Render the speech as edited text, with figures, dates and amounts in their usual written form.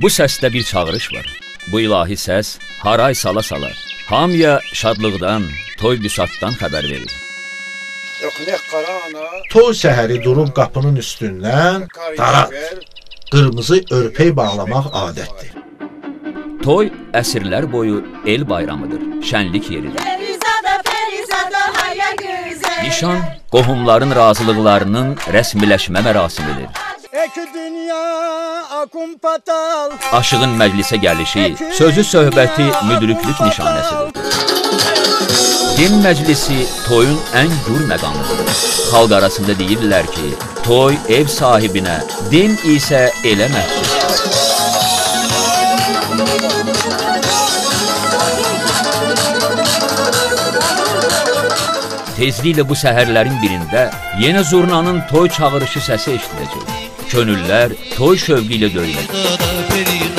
Bu səsdə bir çağırış var. Bu ilahi səs haray sala-sala hamıya şadlıqdan, toy büsatdan xəbər verir. Toy səhəri durub qapının üstündən daraq, qırmızı örpək bağlamaq adətdir. Toy əsrlər boyu el bayramıdır, şənlik yeridir. Nişan qohumların razılıqlarının rəsmiləşmə mərasimidir. Aşığın məclisə gəlişi, sözü söhbəti müdriklik nişanəsidir. Din məclisi toyun ən gür məqamıdır. Xalq arasında deyirlər ki, toy ev sahibinə, din isə elə məxsusdur. Tezliklə bu səhərlərin birində yenə zurnanın toy çağırışı səsi eşidiləcək. Könüllər toy şövqü ilə döyünəcək.